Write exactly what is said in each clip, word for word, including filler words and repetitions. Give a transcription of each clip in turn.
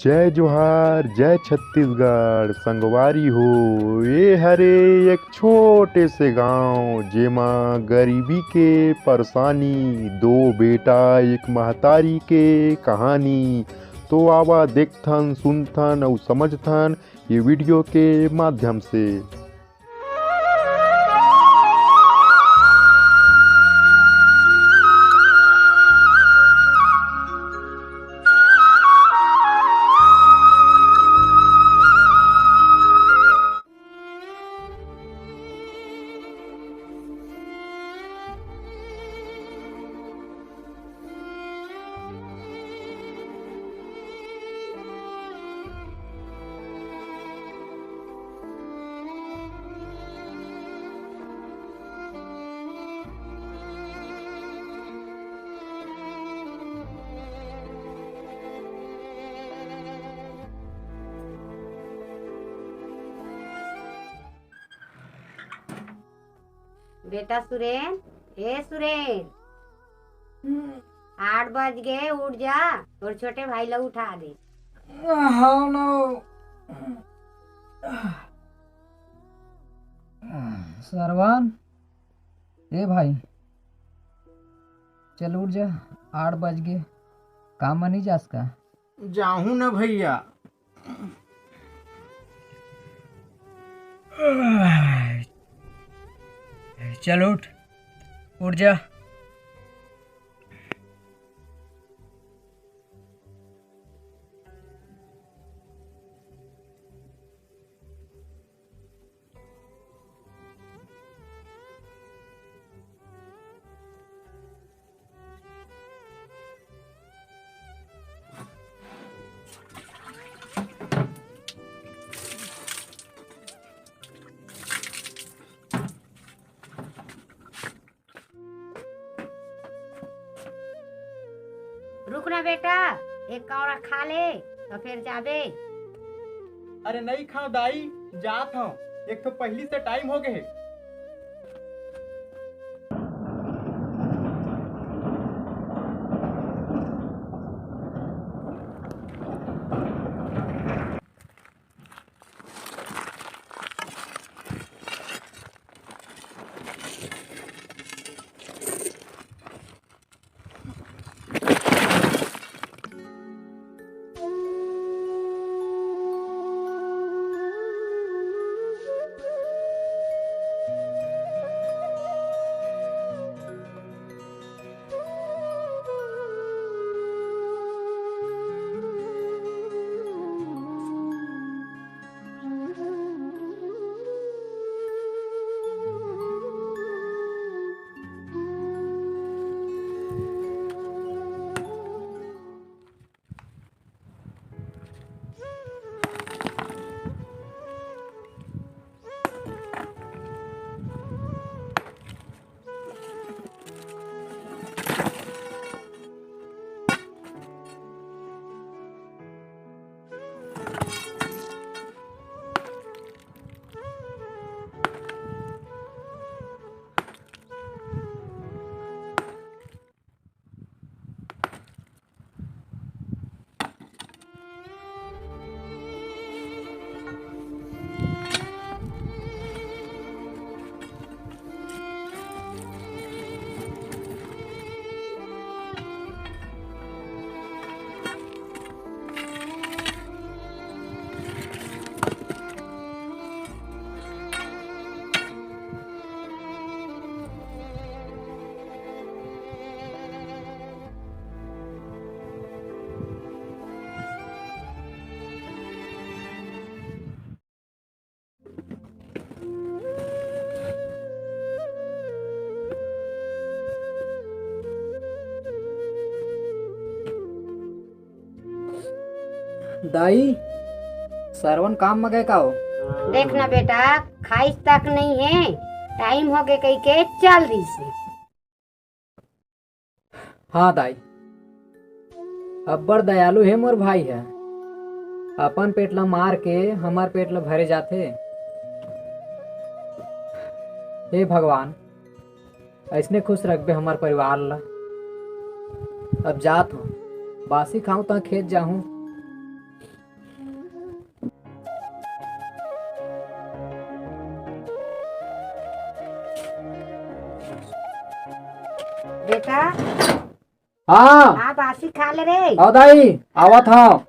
जय जोहार, जय छत्तीसगढ़। संगवारी हो, ये हरे एक छोटे से गांव, जेमा गरीबी के परेशानी, दो बेटा एक महतारी के कहानी। तो आवा, देखथन, सुनथन अउ समझथन ये वीडियो के माध्यम से। बेटा सुरेन, ए सुरेन, आठ बज गे, उठ जा, तोर छोटे भाई ला उठा दे। हाँ ना। सरवन, ए भाई, चल उठ जा, आठ बज गे, काम म नहीं जास का? जाहूं ना भैया। चल उठ, उठ जा। रुक ना बेटा, एक कौड़ा खा ले, तो फिर जाबे। अरे नहीं खाओ दाई, जात हूँ, एक तो पहली से टाइम हो गए। दाई, सरवन काम म गए का हो? देख ना बेटा, खाइस तक नहीं है, टाइम हो गए कही के चल दिस। हाँ दाई, अब्बड़ दयालु हे मोर भाई ह। अपन पेट ल मार के हमर पेट ल भरे जाथे। हे भगवान, अइसने खुश रखबे हमर परिवार ल। अब जात हूँ, बासी खाऊं त खेत जाहूं। बेटा, हाँ। आ बासी खा ले रे। आओ दाई, आवत हँव।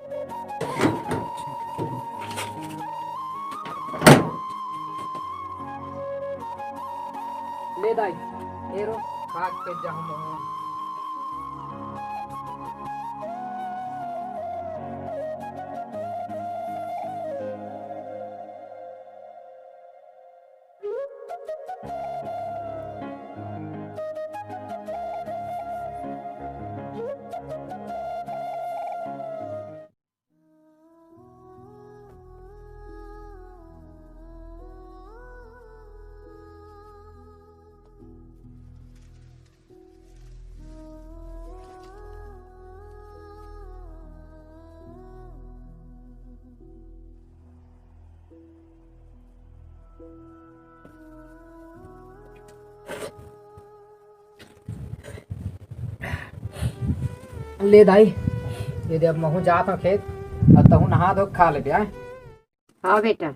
ले दाई, ए रो, खा के जाहूँ महूँ। ले दाई, ये दे, अब महूँ जात हँव खेत, अब तहूँ नहा धो के खा लेबे, आय? हाँ बेटा।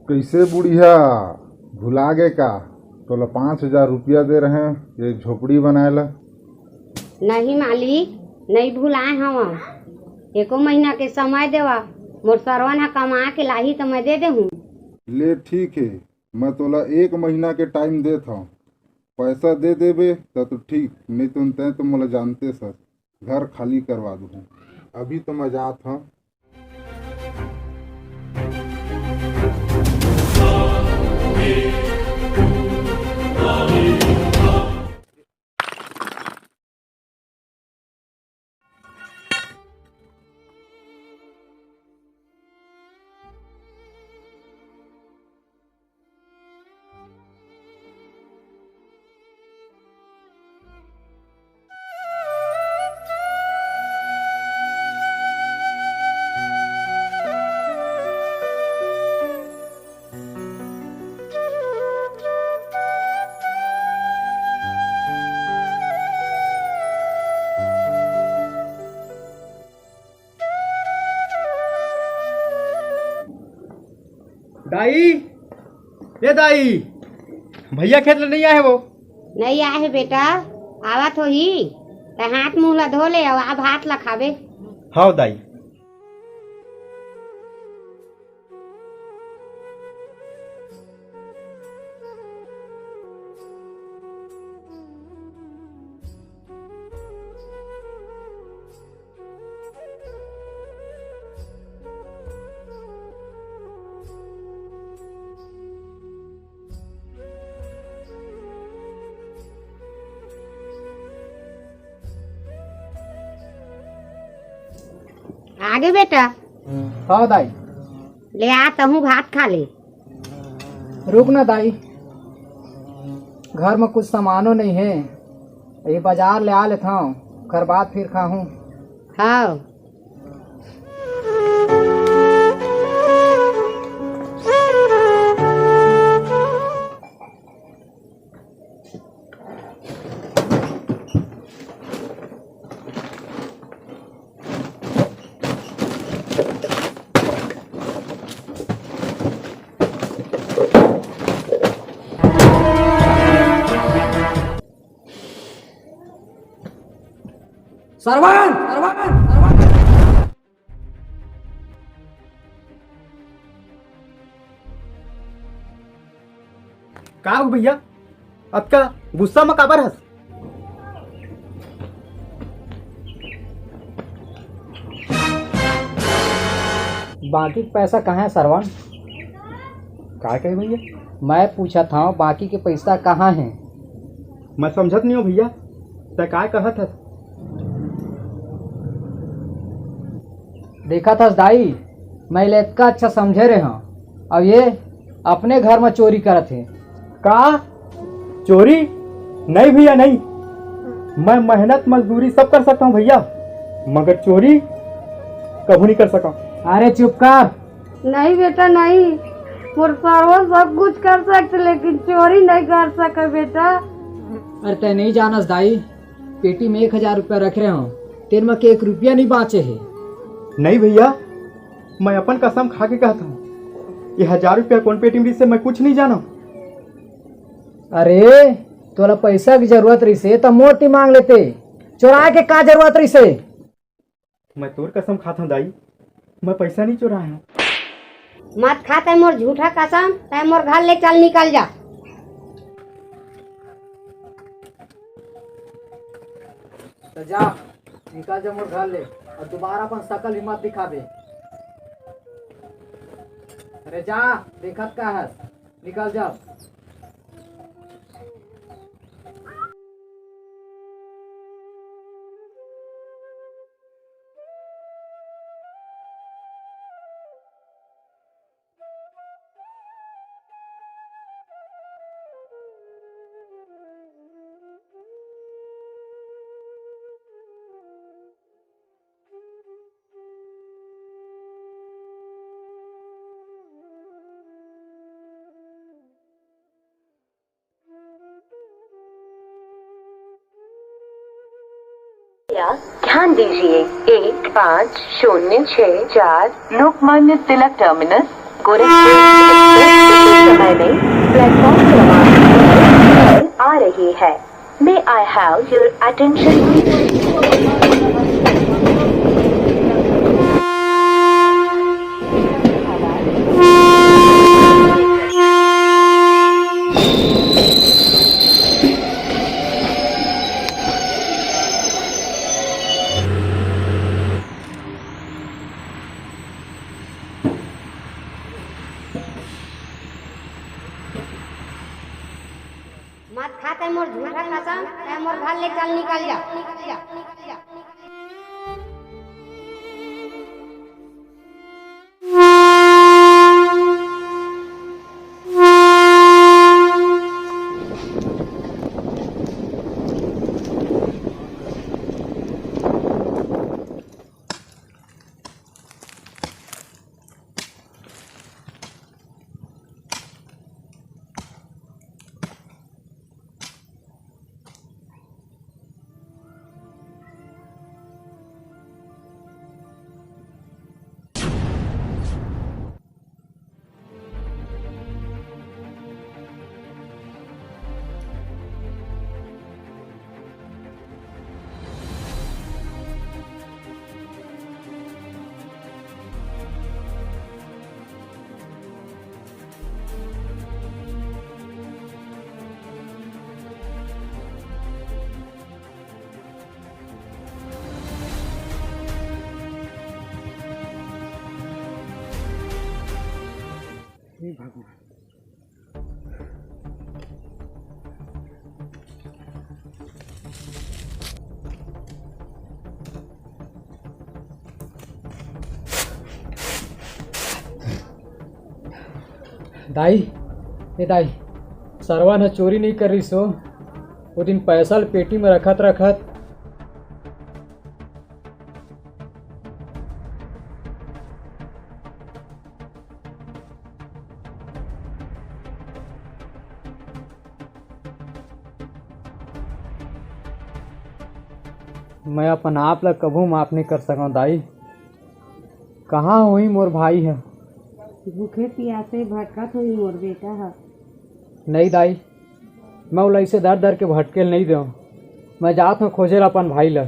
कइसे बुढ़िया, भुला गे का? तोला पाँच हजार रुपया दे रहें ये झोपड़ी बनाए ला। नहीं मालिक, नहीं भुलाए हवं। एको महीना के समय देवा, मोर सरवन ह कमा के लाही त मैं दे देहूँ। ले ठीक हे, मैं तोला एक महीना के टाइम देत हवं। पैसा दे देबे त तो ठीक, नहीं तो तैं तो मोला जानते सस, घर खाली करवा दूँ। अभी तो मैं जात हवं। दाई, ए दाई, भैया खेत ले नहीं आए हे वो? नहीं आए हे बेटा, आवत होही। तैं हाथ मुंह ला धो ले अउ आ भात ला खाबे। हव दाई। आगे बेटा। हाँ दाई। ले आ, तहूँ भात खा ले। रुक ना दाई, घर में कुछ सामानो नहीं है, ये बाजार ले आ लेता हूँ, घर बाद फिर खाहूँ। हाँ। सरवन, सरवन, सरवन। का हो भैया, अतका गुस्सा में काबर हस? बाकी के पैसा कहाँ है सरवन? का कहे भैया? मैं पूछत हँव, बाकी के पैसा कहाँ है? मैं समझत नहीं हँव भैया, तैं का कहत हस? देखत हस दाई, मैं ले अतका अच्छा समझे रहे हँव, अब ये अपने घर में चोरी करत हे। का? चोरी? नहीं भैया, नहीं। मैं मेहनत मजदूरी सब कर सकता हूँ भैया, मगर चोरी कभू नहीं कर सका। अरे चुप कर। नहीं बेटा, नहीं। मोर सरवन सब कुछ कर सकथे, लेकिन चोरी नहीं कर सके बेटा। अरे तैं नहीं जानस दाई, पेटी में एक हजार रुपया रखे रहे हँव, तेन में के एक रुपया नहीं बाँचे हे। नहीं भैया, मैं अपन कसम खा के कहत हँव, ये हजार रुपया कोन पेटी में रहिसे, मैं कुछ नहीं जानँव। अरे, तोला पैसा की जरूरत रहिसे, त मोर ती माँग लेते, चोराय के का जरूरत रहिसे? मैं तोर कसम खात हँव दाई, मैं पैसा नहीं चोराय हँव। मत खा तैं मोर झूठा कसम, तैं मोर घर ले चल, निकल जा। त जा, निकल जा मोर घर ले, अउ दोबारा अपन सकल ही मत दिखाबे। अरे जा, देखत का हस, निकल जा। या ध्यान दीजिए, एक पाँच शून्य छः चार लोकमान्य तिलक टर्मिनस, गोरखपुर एक्सप्रेस इस समय में प्लेटफॉर्म क्रमांक आ रही है। May I have your attention, please? मत खा तैं मोर झूठा कसम, तैं मोर घर ले चल, निकल जा। दाई, ए दाई, सरवन ह चोरी नइ करिस हो। वो दिन पैसा ल पेटी में रखत रखत मैं अपन आप ला कभू माफ नइ कर सकंव दाई। कहाँ होही मोर भाई ह? भूखे पियासे भटकत होही मोर बेटा ह। नहीं दाई, मैं ओला अइसे दर दर के भटके ल नइ देंव। मैं जात हंव खोजे ला अपन भाई ला।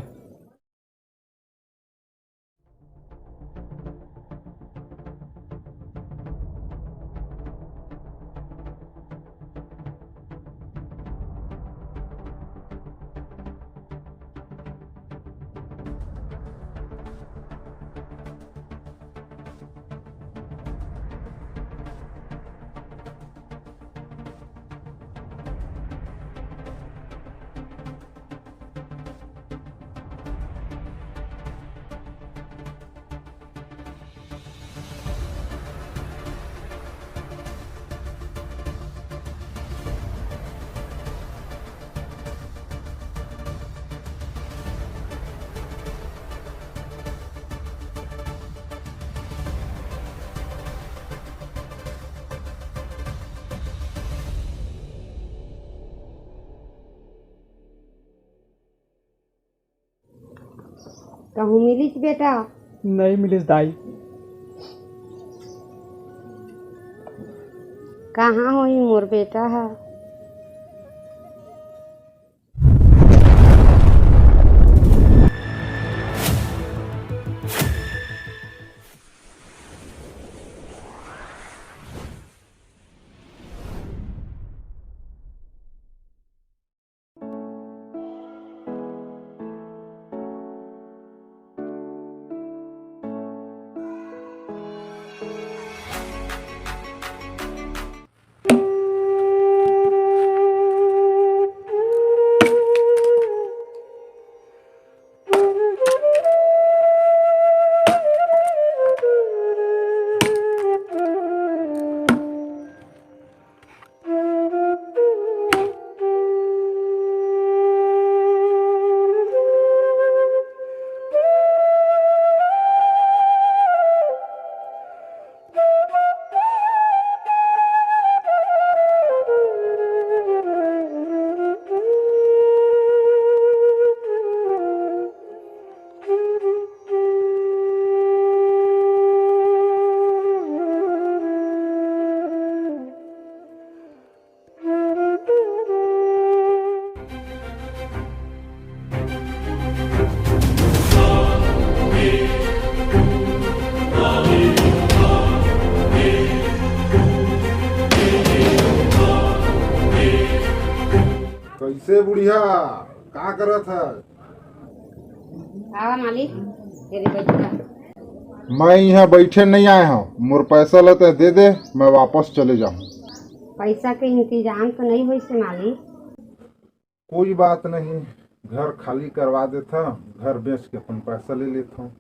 कहूँ मिलिस बेटा? नहीं मिलिस दाई। कहाँ होही मोर बेटा ह? कइसे बुढ़िया, का करत हस? आवा मालिक, तेरे बैठा। मैं इहाँ बइठे नइ आय हँव, मोर पैसा ल तैं दे दे, मैं वापस चले जाहूँ। पैसा के इंतजाम तो नइ होइस हे मालिक। कोई बात नहीं, घर खाली करवा देथँव, घर बेच के अपन पैसा ले लेथँव।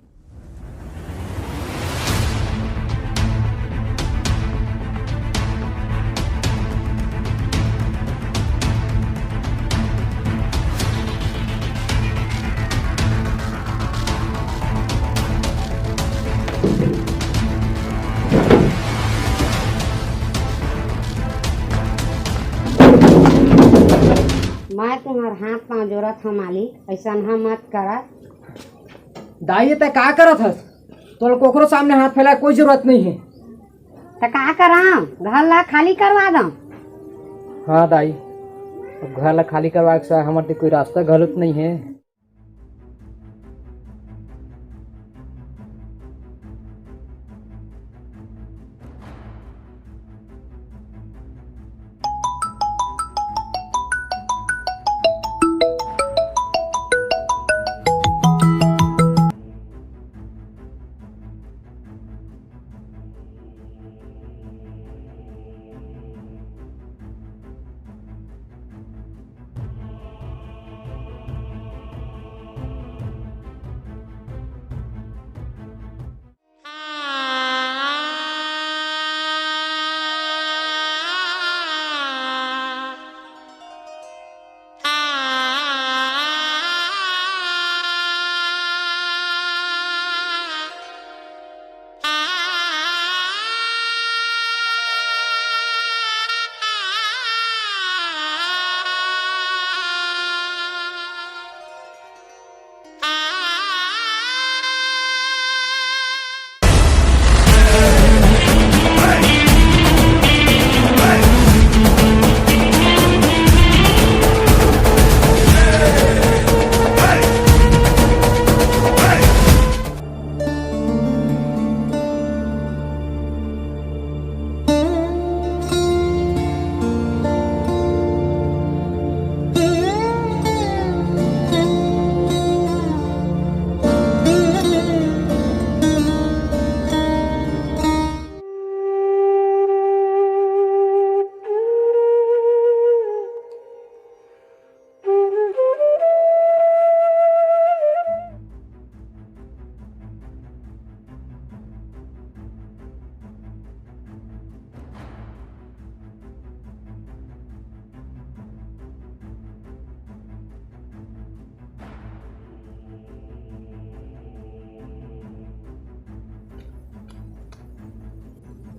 मैं तुम्हर हाथ पाँव जोरत हँव मालिक, अइसनहा मत करा। दाई, तैं का करत हस? तोला कोकरो सामने हाथ फैलाय कोई जरूरत नइ हे। त का करँव? घर ला खाली करवा दँव। हाँ दाई, अब घर ला खाली करवाय के सिवाय हमर तीर कोई रास्ता घलो तो नइ हे।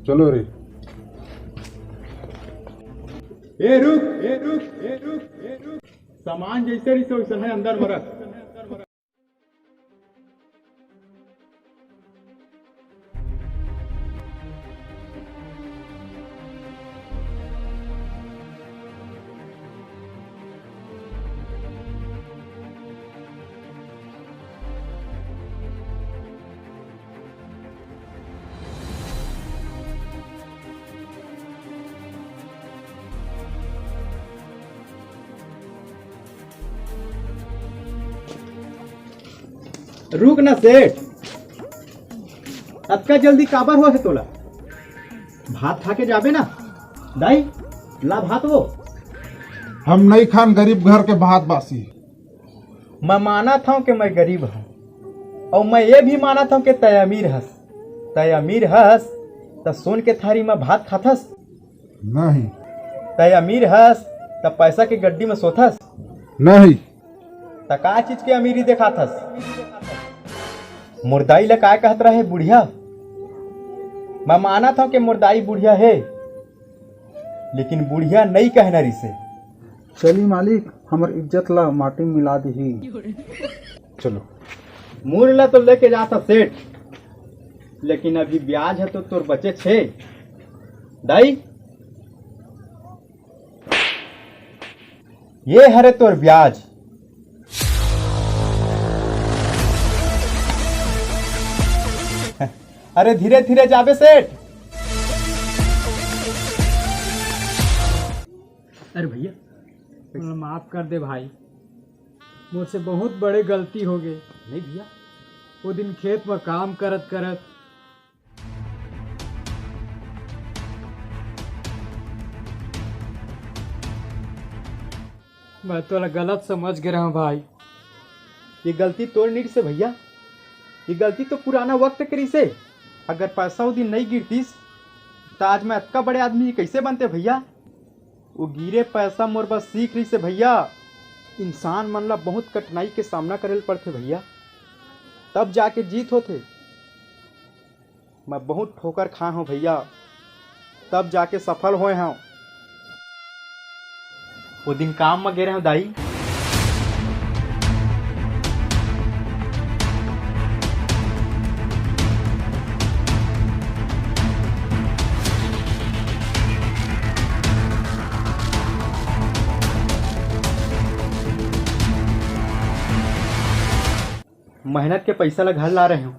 चलो रे। ए रुक, ए रुक, ए रुक, ए रुक। सामान जैसे रहिस वैसन हे, अंदर म रख। रुक ना सेठ, अतका जल्दी काबर होहे तोला? भात खा के जाबे ना। दाई, ला भात वो। हम नइ खान गरीब घर के भात बासी। मैं मानत हंव कि मैं गरीब हंव, अउ मैं ये भी मानत हंव कि तंय अमीर हस। तंय अमीर हस, त सोन के थारी म भात खाथस? नहीं। तंय अमीर हस, त पैसा के गड्डी म सोथस? नहीं। त का चीज के अमीरी देखाथस? मोर दाई ल काय कहत रहे, बुढ़िया? मैं मानत हंव कि मोर दाई बुढ़िया हे, लेकिन बुढ़िया नइ कहना रिसे। चली मालिक, हमर इज्जत ला माटी म मिला दिही। चलो। मूर ला तो लेके जाथस सेठ, लेकिन अभी ब्याज ह तो तोर बचेच हे। दाई, ये हरे तोर ब्याज। अरे धीरे धीरे जाबे सेठ। अरे भैया, मोला माफ कर दे भाई, मोर से बहुत बड़े गलती हो गए। नहीं भैया। वो दिन खेत में काम करत करत मैं तोला गलत समझ गे रहूं भाई। ये गलती तोर नइ रिसे भैया, ये गलती तो पुराना वक्त के रिसे। अगर पैसा वो दिन नइ गिरतिस, त आज मैं अतका बड़े आदमी कइसे बनते भैया? वो गिरे पैसा मोर बर सीख रिसे भैया। इंसान मन ला बहुत कठिनाई के सामना करे ल पड़थे भैया, तब जाके जीत होथे। मैं बहुत ठोकर खाए हंव भैया, तब जाके सफल होए हंव। वो दिन काम म गे रहेंव दाई। मेहनत के पैसा ला घर ला रहेंव।